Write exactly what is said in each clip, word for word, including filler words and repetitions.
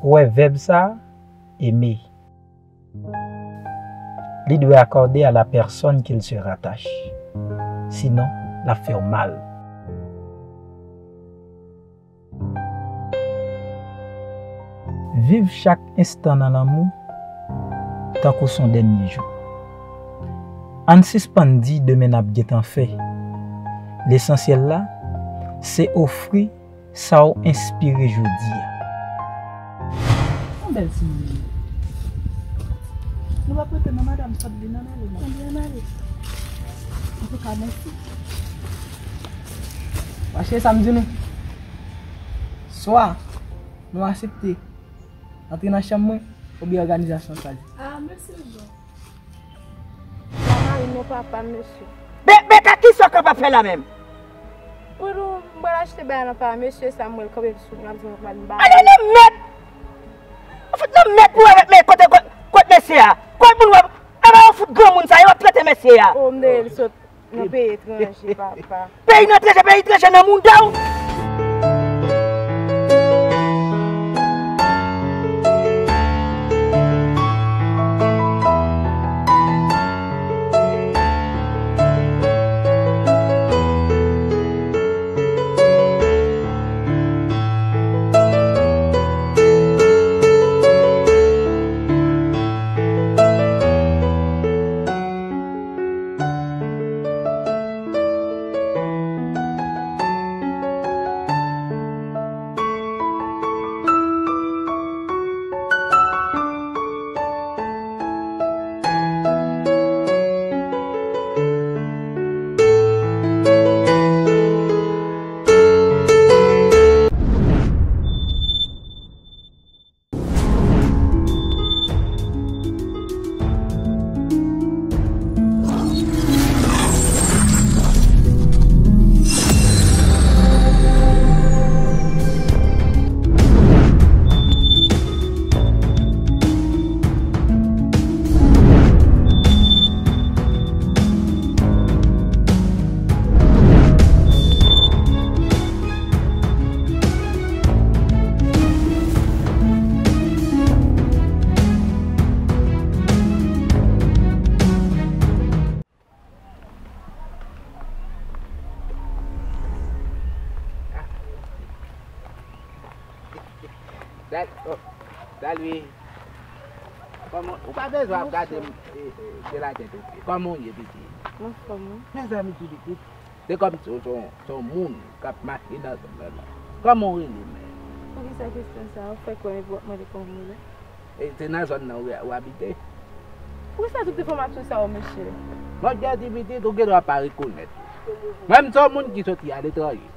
Ou wè vèb sa a, aimer. Li dwe akòde a la pèsòn ke l se ratache. Sinon, l ap fè w mal. Viv chak enstan nan lanmou tankou s on dènye jou. Ann sispann di demen n ap gentan fè. Lesansyèl la, se ofri sa w enspire jodi a. Yon bèl timoun li ye. Nou p ap rete non, madanm, sòt vin, ann ale non. Ann ale. Antouka, mèsi. Mache, sa m di nou. Swa nou aksepte antre nan chanm mwen, oubyen òganizasyon an chwazi. Ah, mesye Jean. Sa mari m non, papa m, mesye. Men, men ka kisa w kapab fè la menm? Pou nou, m pral achte bagay nan pa mesye sa, m wè l kanpe sou m, l ap di m pral m ba. Ay, nan mèd! Ou fout nan mèd pou wè, men kote, kote, kote mesye a? Kote moun wè? Aba, ou fout granmoun sa, yo ap trete mesye a. Oh, m dèyè l sot. Nan peyi etranje, papa. Peyi nan etranje, peyi etranje nan mouda w. Dal-, oh, Dalwi. Kòman, ou pa bezwen ap gade m, e, e, de latèt, ok. Kòman w ye, pitit? Mwen anfòm, wi. Mezanmi, ti pitit. Se kòmsi w se yon, se yon moun k ap mache nan zòn nan la. Kòman w rele menm? Poukisa kesyon sa a? Ou fè kwè m ap mande kòman m rele? E se nan zòn nan ou, ou abite? Poukisa tout enfòmasyon sa yo, mesye? Mon Dieu, ti pitit, ou gendwa pa rekonèt. Mwen, m se yon moun ki soti aletranje.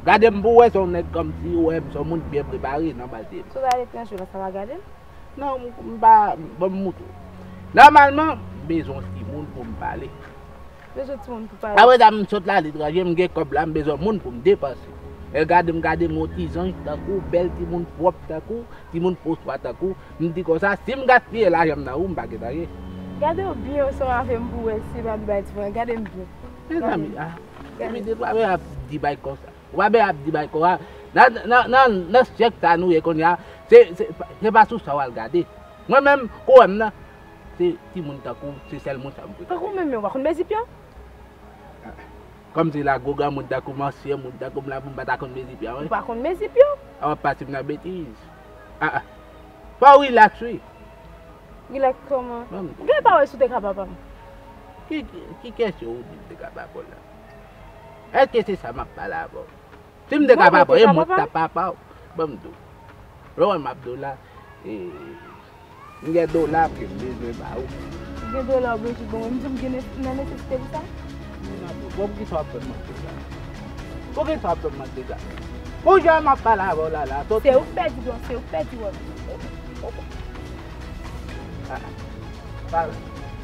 Gade m pou w wè, se yon nèg kòmsi ou wè m se yon moun byen prepare nan baz de m. Si w t aletranje, w ta sa va gade m? Non, m, m pa, bon, m moutre w. Nòmalman, m bezwen yon timoun pou m pale. Bezwen timoun pou pale. Apre sa, m sot la aletranje, m gen kòb la, m bezwen moun pou m depanse. E gade m, gade m, yon ti zanj tankou, bèl timoun pwòp tankou, timoun pwoswa tankou. M di konsa, si m gaspiye lajan m nan ou, m pa gen anyen. Gade w byen ansanm avè m pou w wè si m ap bay timoun. Gade m byen. Mezanmi, ah, gade. Pitit, w pa bezwen ap di bay konsa. W pa bezwen ap di bay konsa. Nan, nan, nan, nan syèk sa nou ye kounye a, se, se, se pa sou sa w al gade. Mwen menm, kou w wè m nan, se timoun tankou w, se sèl moun sa m frekante. Tankou w menm, men w pa konn mezi pye w? Kòmsi la gwo granmoun tankou m, ansyen moun tankou m la, pou m pa ta konn mezi pye w, wi. Ou pa konn mezi pye w? A, w ap pase m nan betiz. Ah, ah. Fò w rilaks, wi. Rilaks kòman? Bon. Ou gen pawòl sou te ka papa m? Ki, ki, ki kesyon ou di m te ka papa w la? Èske se sa m ap pale avè w? Si m te ka papa w, e mwen ki t ap papa w. Bon, m di w. Lè w wè m ap di w la, e, m gen dola ke m bezwen ba ou. Ou gen dola ou bezwen ban mwen, m di w m gen ne-, nan nesesite pou sa? Bon, poukisa w ap fè m manti sa? Poukisa w ap fè m manti sa? Pou jan m ap pale avè w la, la, soti. Se ou k pèdi dwa, se ou k pèdi wòb. Ah, ah. Pa,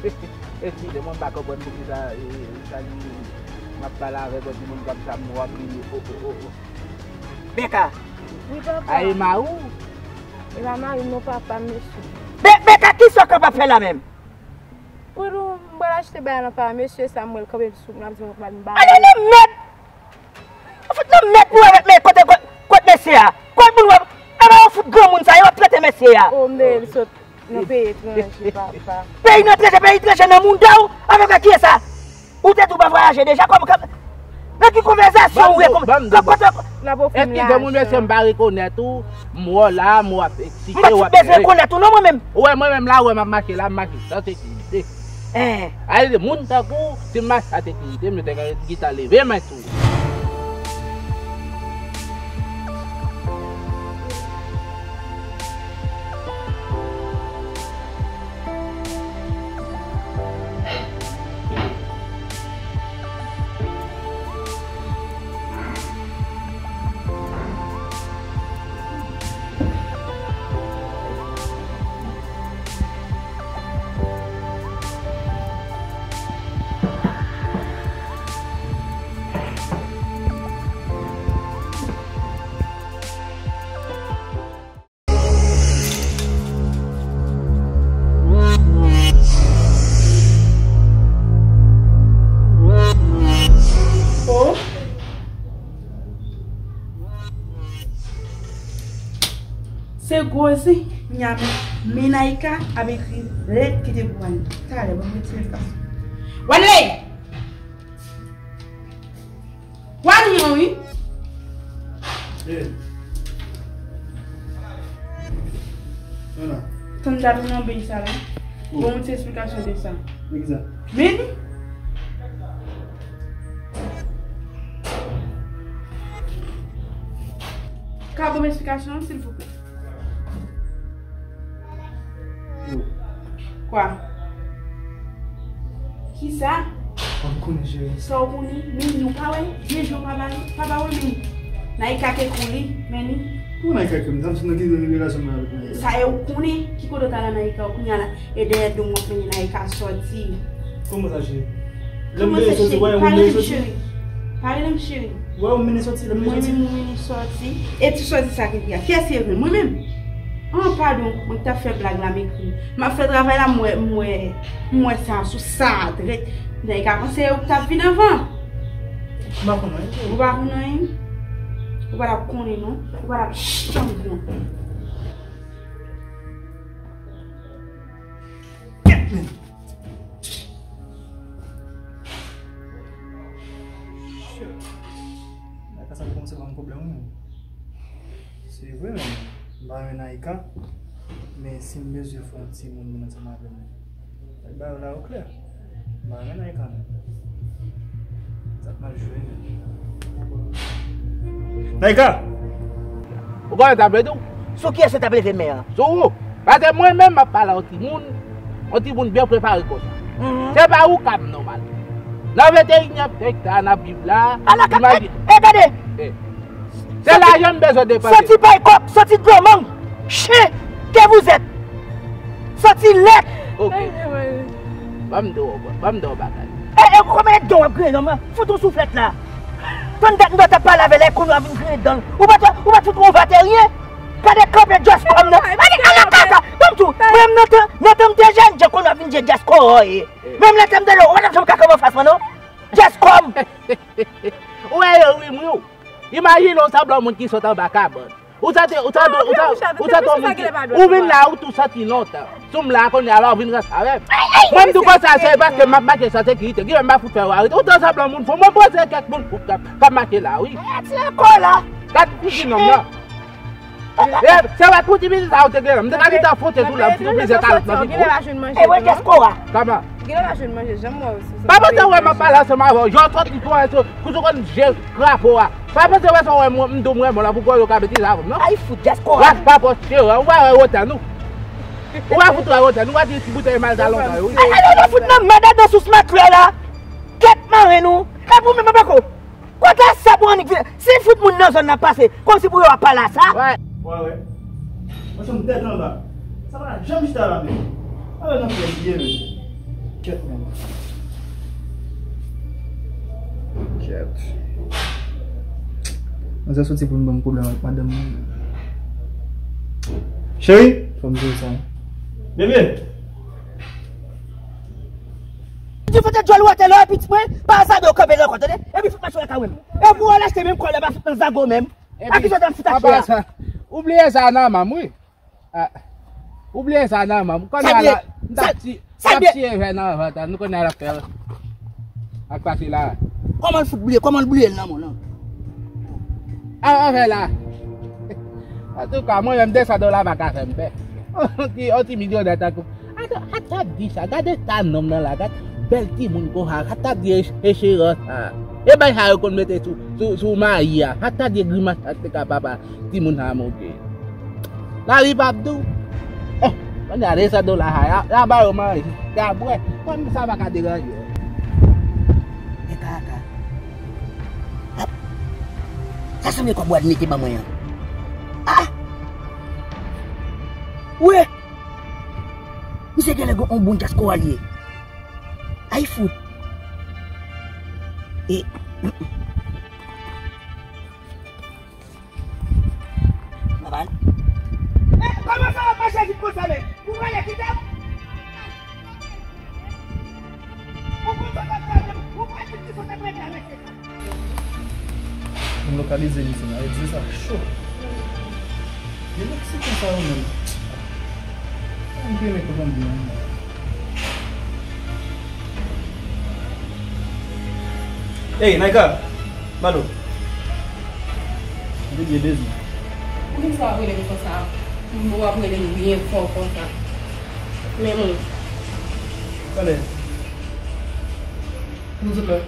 eskize mwen, m pa konprann poukisa, e, e, sa li, m ap pale avèk yon timoun kòmsa, m wè w ap riye, o, o, o, o. Beka! Wi, papa. A, e mari w? E pa mari m non, papa, mesye. Be-, Beka, kisa w kapab fè la menm? Pou nou, m pral achte bagay nan pa mesye sa, m wè l kanpe sou m, l ap di m pral m ba li. Ay, nan mèd! Ou fout nan mèd pou wè, men kote, kote, kote mesye a? Kote moun wè? Aba, ou fout Granmoun sa yo ap trete mesye a. O, m dèyè l sot nan peyi etranje, papa. Peyi nan etranje, peyi etranje nan mounda w? Avèk kiyès sa? Ou te tou pa vwayaje deja? Kòman, kòman, nan ki konvèsasyon ou ye? Kòman, kòman, kòman, L ap ofri m lajan. Eskize m wi mesye, m pa rekonèt ou. M wè w la, m w ap eksite, m pa t bezwen rekonèt ou non, mwen menm. Ou wè mwen menm la, ou wè m ap mache la, m mache san sekirite. Alè, moun tankou w, si m mache san sekirite, m te gentan leve men sou ou. O. Se gwo zen, kounya men Naïka ap ekri lèt ki te pou Wally. Talè, ban mwen ti lèt la. Wally! Wally, wi. Tann dat mwen nan bèy sa la. Bon, mwen ti esplikasyon de sa. Men li. Ka ban m esplikasyon an, silvouplè? Kwa? Kisa? Sa w konnen, cheri? Sa w konnen? Men li, ou pa wè? De jou pa ba li, pa ba w li. Naïka ke kou li, men li. Pou Naïka ke m, sa m sou nan ki relasyon mwen avèk Naïka? Sa e ou konnen ki kote w ta la Naïka, ou konnen la. E dèyè do m w ap mennen Naïka sòti. Kòman sa, cheri? Lè m veye sòti, w wè yon moun veye sòti? Pale nan m cheri. W wè yon moun mennen sòti, lè m veye sòti? Mwen menm mwen mennen sòti. E ti sòti sa ki pi a. Kiyès ki ekri? Mwen menm? An, padon, mwen t ap fè blag la, m ekri. M ap fè travay la, m wè, m wè, m wè sa sou sa drèt. Naïka panse ou k t ap vin anvan. M pa konn anyen. Ou pa konn anyen? Ou pa t ap konnen non. Ou pa t ap janm konnen. Kèt men. Shit. Naïka sa kòmanse ban m pwoblèm wi. Se vre men, m pa renmen Naïka, men si m bezwen fè yon timoun moun ansanm avè m, nèg ba yo la yo klè. M pa renmen Naïka non. Sa t mal jwe men. Naïka! Ou konnen sa vle di w? Sou kiyès ou t ap leve men an? Sou ou. Paske mwen menm m ap pale a yon timoun, yon timoun byen prepare konsa. Se pa ou k ap nòmal. Nan venteyinyèm syèk sa a n ap viv la, imajine. E gade! Se lajan m bezwen depanse. Soti pay kòk, soti dlo mang. Chen ke vous êtes. Soti lèt. Ok. Ban m di w, ban m di w yon bagay. E, e, kòman e dan w ap griyen non, man? Fout yon souflèt la. Tann dat m t ap pale avè l, e kounye a w ap vin griyen dan l. Ou pa t, ou pa t fout yon vateryen? Gade kanpe just kòm nan. Gade ala kaka. Ban m di w, mwen menm nan tan, nan tan m te jèn, jan kounye a w ap vin di just kòm. Menm lè te m tande w, ou pa t ap janm ka kanpe anfas mwen non. Just kòm. Ou wè yo ri m wi w. Imajine yon sanblan moun ki sot anba kabann. Ou santi, ou santi, ou santi, ou santi yon moun ki, ou vin la, ou tou santi lontan. Si w m la kounye a la, ou vin ranse avè m. Mwen m di w konsa, se paske m ap mache san sekirite. Ki lè m pa fout fè yo arete. Ou t yon sanblan moun fou. Mwen poze kèk moun fou k ap, k ap mache la, wi. Gad figi nonm nan. E, se wè kou ti piti sa ou te gen. M te ka gentan fwote sou la, m fout plizyè kalòt nan figi w. E wè diaspora. Kòman? Gen lè w pa jwenn manje, janm wè w sou. Pa panse w wè m ap pale ansanm avè w. Jan w sòti tou an, kou w konn je krapo a. Pa panse w wè sa w wè m, m di w m renmen w la pou kwè w ka betize avè m, non. Ay, fout diaspora. Ras pa pòs cheri, ou pa wè wotè nou. Ou pa fout wè wotè nou, ou pa di ti boutèy mal talon sa yo, wi. Ay, ay, ay, fout nan mèd adan sous makrèl la. Kèt maren nou. E pou menm pako. Kote sa pou annik vin? Si fout moun nan zòn nan pase, kòmsi pou yo ap pale a sa? Wè, wè. Mwen se m tèt anba. Sa pa janm chita la menm. Ala nan fè l ye menm. Kèt menm. Kèt. Manzè soti pou l ban m pwoblèm ak madanm mwen. Cheri, fò m di w sa. Bebe! Di fout djòl ou atè la, epi ti mwen, pa zago kanpe nan kò, tande? Epi fout mache wè ka wè m. Epi w al achte menm kòl la, pa fout nan zago menm. Epi, a ki sòt ap fout achte a? Ou bliye sa nan manm, wi. Ah, ou bliye sa nan manm. Kounye a la, m t ap ti-, m t ap tiye vè nan vant la. Nou konnen l ap fè ak pati la. Kòman l fout bliye? Kòman l bliye l nan manm nan? A, anfè la. Antouka, mwen menm de san dola pa ka fè m pè. Yon ti, yon ti milyonè tankou. Ata, ata di sa, gade ta nonm nan la, gade bèl timoun konsa, ata di e, e chera sa. E bay sa yo konn mete sou, sou, sou mayi a. Ata di grimas sa te ka papa timoun sa monte. Lavi p ap dou. Eh, kounye a de san dola sa, y a, y a ba yo manje, y a bwè. Kòm sa pa ka deranje. E kaka. Sa sanble kòb Wadney te ban mwen an. Ah! Wi! Misye genlè gon yon bon dyas koral ye. Ay fout. E, Maman. Eh, kòman sa w ap mache vit konsa, men? Ou prale kite m? Ou konn sa w ap fè, men? Ou prale kite m? Ou konn sa w ap fè, men? Ou prale kite m? Ou konn sa w ap fè, men? Avèk se sa. M lokalize li, se nan, e di sa cho. Gen Meksiken sa yo menm. Mwen renmen kontan byen. Ey, Naika! Malo! Mwen te byen bezwen. Poukisa w ap rele m konsa? Ou ap rele m byen fò konsa. Men mwen. Talè. Kòman w sot la?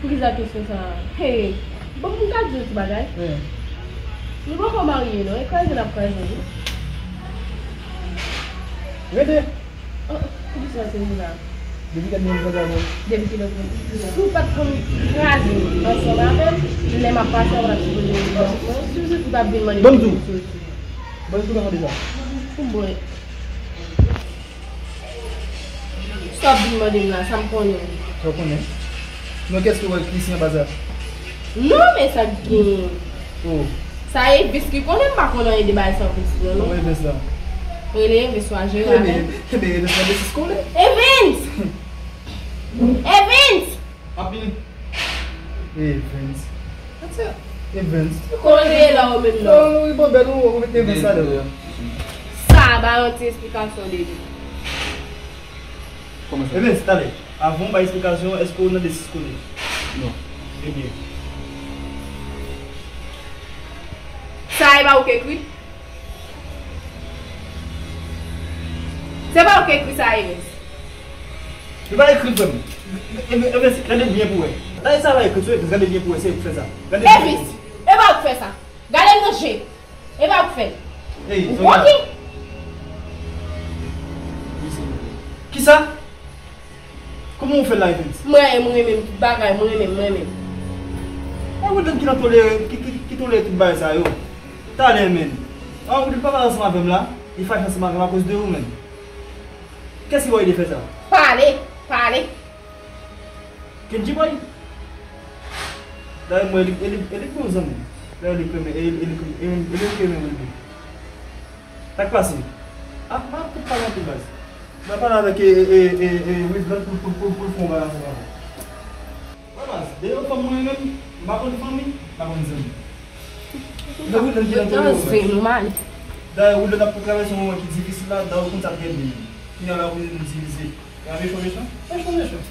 Poukisa kesyon sa a? Hey, bon, pou m ta di w ti bagay. Wi. Nou poko marye non, e kraze n ap kraze wi. Rete. Oh, oh, poukisa w te vin la? Depi kilè nou vin kraze avè w? Depi kilè w vin? Si w pa t konn kraze ansanm avè m, lè m ap pase a, w pa t sipoze vin pran mwen. Si w soti, w t ap vin mande m pou m soti. Ban m sou la deja. Pou mwen. Sa w ap vin mande m la, sa m konnen. Sa w konnen? Men kiyès ki wè ki siyen bazar? Non, men sa k gen. Oh. Sa Evens ki konnen, m pa konn anyen de bagay sa Evens nan, non. Bon, Evens la. Rele Evens ou a jere avè l. Ebe, ebe, Evens la de sis konnen. Evens! Evens! Ap vini. Evens. Evens. Konnen la ou menm non. Ou bon bèl ou, ou mete Evens la dèyè. Sa, ba yon ti esplikasyon de li. Kòman sa? Evens, talè. Avan w bay esplikasyon, èske w nan de sis konnen? Non. Ebyen. Sa e pa ou k ekri? Se pa ou k ekri sa, Evens? Li pa ekri, frè m. Evens, gade byen pou wè. Talè sa pa ekri sou Evens, gade byen pou wè, se ou k fè sa. Gade byen pou wè. Evens, e pa ou k fè sa. Gade m nan je. E pa ou k fè l. Ey, ou koki. Kisa? Kòman ou fè l la, Evens? Mwen, mwen renmen m tout bagay, mwen renmen m, mwen renmen m. E Woodland ki nan tolere, ki, ki, ki tolere tout bagay sa yo. Talè, menn. An, Woodland pa pale ansanm avè m la. Li fache ansanm avè m akoz de ou, menn. Kiyès ki ba w ide fè sa? Pale, pale. Kenji boy. Dayè mwen, e li, e li, e li k bon zanmi m. Dayè li k renmen, e li, e li k, e li, e li k renmen Wilby. Sa k pase? Ah, m ap tout pale anpil baz. M ap pale avèk e, e, e, e, e Wilby pou, pou, pou, pou l fè yon bagay ansanm avè w. Wè baz, dayè fanm mwen menm, m pa konn fanmi, m pa konn zanmi. Dayè Wilby ap pran travèse yon moman ki difisil la, dayè ou konn sa trè byen. Kounye a la ou vin divize. Gade chonje chan, fè chonje chan.